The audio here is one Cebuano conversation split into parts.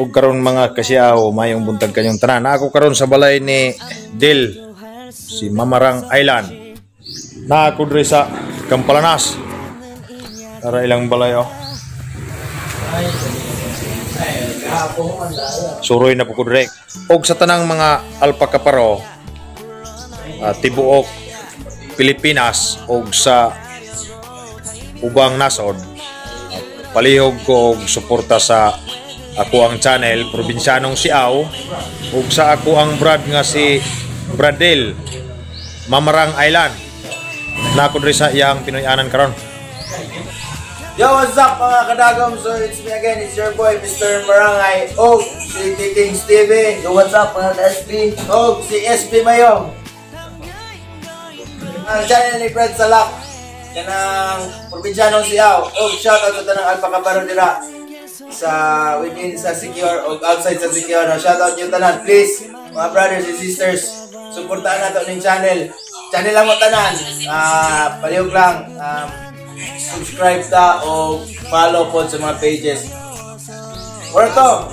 Ug karon mga kasiyaw, mayong buntag kanyong tanan. Ako karon sa balay ni Del, si Mamarang Island. Na ako diri sa Campalanas. Tara ilang balay oh. Suroy na po ko direk. Og sa tanang mga Alpha Kaparo, tibuok Pilipinas og sa ubang nasod, palihog ko og suporta sa ako ang channel Probinsyanong Siaw ug sa ako ang brad nga si Bradel Mamarang Island. Na ako diri sa iyang Pinoy-anan karon. Yo, what's up mga kadagom? So it's me again, it's your boy Mr. Marangay og si Titing TV. Yo, what's up mga ka-SB? Og si SB Mayong. Ang channel ni Fred Salak, kanang Probinsyanong Siaw. Og shoutout sa tanang Alpha Kaparo dira sa within sa secure og outside sa secure. No? Shoutout nyo tanan. Please, mga brothers and sisters, suportahan nato ning channel. Channel lang mo tanan. Palihog lang. Subscribe ta o follow po sa mga pages. Worto!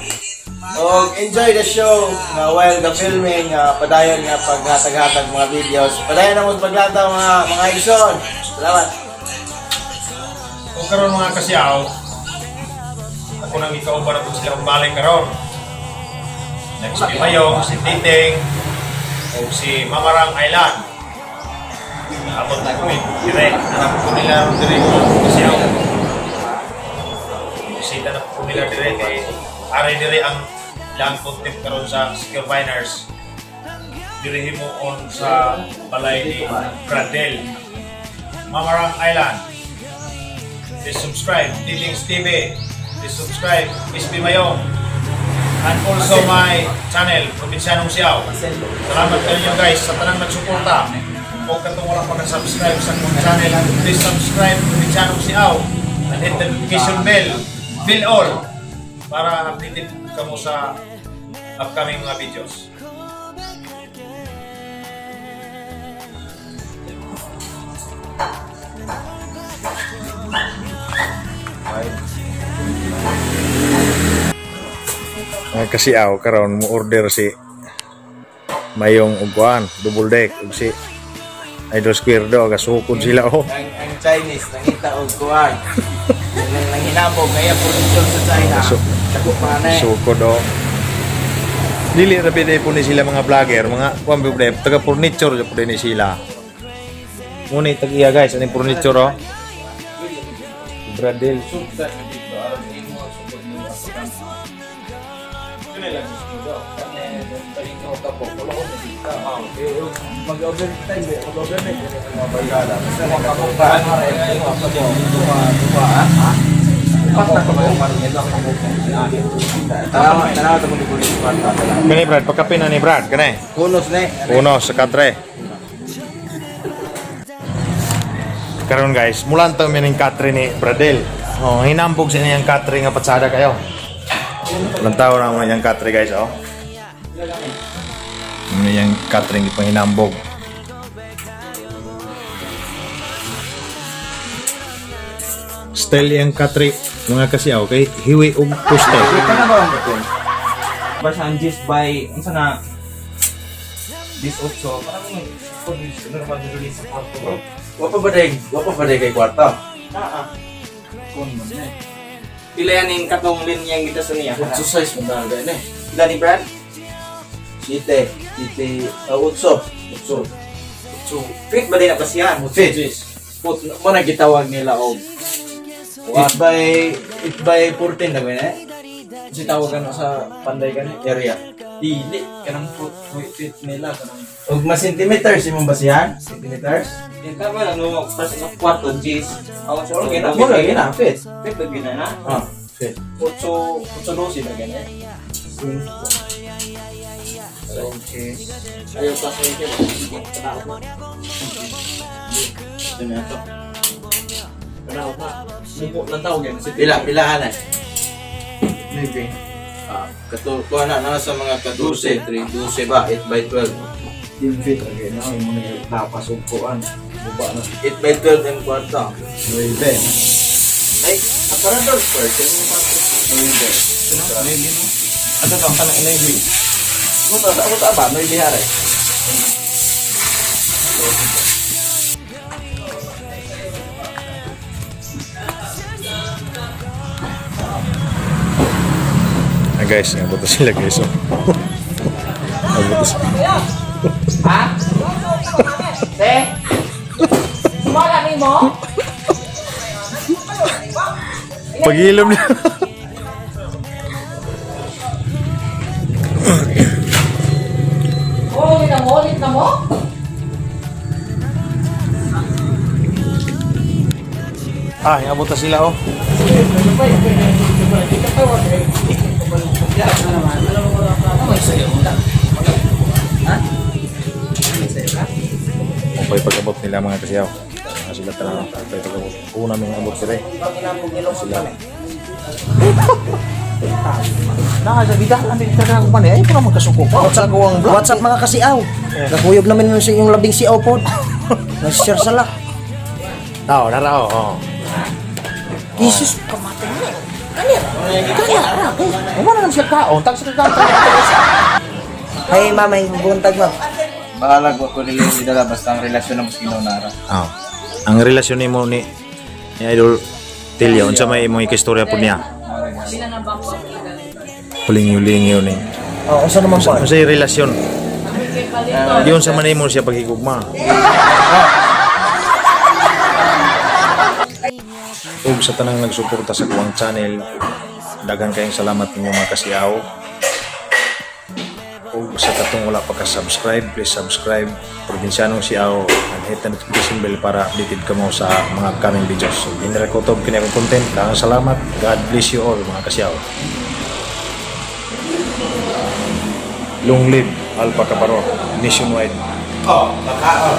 O enjoy the show nga while the filming, padayon nga paghatag-hatag mga videos. Padayon na mo sa paglantaw mga igsoon. Salamat! Kung karon mga kasiyaw, ako nang ikauban na po sila og balay karon. Next si Mayong, si Titing, o si Mamarang Island. Abot na kami dire. Hanap ko nila ron dire kasiyaw. Bisita na po nila dire kay ari dire ang ilang content karon sa Secure Viners. Dire himuon sa balay ni Bradel, Mamarang Island. Please subscribe, Titing's TV. Please subscribe, SB Mayong. And also my channel, Probinsyanong Siaw. Salamat kayo guys sa tanang nagsuporta. Kung katong wala pa ka-subscribe sa akong channel, please subscribe Probinsyanong Siaw and hit the notification bell, bell all, para updated kamo sa upcoming mga videos. Kasi aw karon mo order si Mayong og kuan, double deck ug si Idol Square do gasukod sila oh. Ang Chinese nangita og kuan. Nang hinabog kaya production sa China. Dako pa na. Sukod oh. Dili ra pwede po ni sila mga vlogger, mga kuan ba taga furniture jud po ni sila. Ngunit tag iya guys, aning furniture oh. Bradel. Mag-overtime, mag-overnight. Kani Brad, pagkape na ni Brad, kani. Unos ne. Uno sa katre. Karon guys, mulantaw mi ning katre ni Bradel. Oh, hinambog sa niyang katre nga patsada kayo. Lantaw na mo niyang katre guys, oh. Ano yung katre nga panghinambog. Style yung katre mga kasiyaw kay hiwi og poste. Basta ang gist by unsa na this also parang normal release sa kwarto. Wa pa ba day kay kwarto? Kun man eh. Pila yan yung katong linyang kita sa niya? Otso size mo na eh. Pila ni Brad? Site, otso. Otso. So, fit ba din na pasiyan? Fit. Put mo na gitawag nila og 8 by 14 na ba eh? si tawag ano sa panday kani Area. Dili kanang foot fit nila kanang Og mas centimeters imong basihan? Centimeters? Yung tama lang no, pas sa kwarto gis. Ako sa Mo na mo na fit. Fit ba gina na? Ah, fit. Otso, otso dose na gani. Okay. Ayaw pa sa inyo. Tanaw na. Ito na to. Tanaw na. Muko lang tawag yan. Pila, pila na. Maybe. Kato, kuha na sa mga ka-12, 3, 12 ba? 8 by 12. Team fit again. No? Yung mga napasugpuan. Buba na. 8 by 12 and kwarto. 9. Ay, aparador first. Yung kwarto. 9. Ano to, kanang inay. Mo ta ba no ibihare. Ah, guys, nabot na sila, guys. Oh. Nabot na sila. Ha? Te? Sumala ni mo? Pag-ilom na. Oh, ulit na mo, ulit na mo. Ah, nabot na sila, oh. Okay, pag-abot nila, mga kasiyaw. Mga sila talaga. Okay, pag-abot. Una may abot sila eh. Sila. Nakasabida, ano yung talaga ko man eh. Ay, pura magkasuko pa. What's up, what's up, mga kasiaw? Nakuyog namin yung, yung labing siaw po. Nag-share sa lak. Oo, nara, oo. Jesus, kamatay na. Kanya, kanya, ra. Wala naman sila kaon. Tag sila kaon. Hey, ma'am, may buntag, ma'am. Bahalag wa ko nila yung dala basta ang relasyon ng Ginoo nara. Oo. Ang relasyon nimo ni Idol Tilio, unsa may imong ikistorya po niya? Pulingiw-lingiw ni. Oh, unsa naman po? Unsa yung relasyon? Yun sa manimo siya paghigugma. Ug sa tanang nagsuporta sa kuwang channel, daghan kayong salamat ninyo, mga kasiyaw. Ug sa katong wala pa ka-subscribe, please subscribe Probinsyanong Siaw and hit the notification bell para updated ka mo sa mga upcoming videos. So, General Kotob, kini akong content. Daghang salamat. God bless you all, mga kasiyaw. Long live Alpha Caparo nationwide. Oh, baka.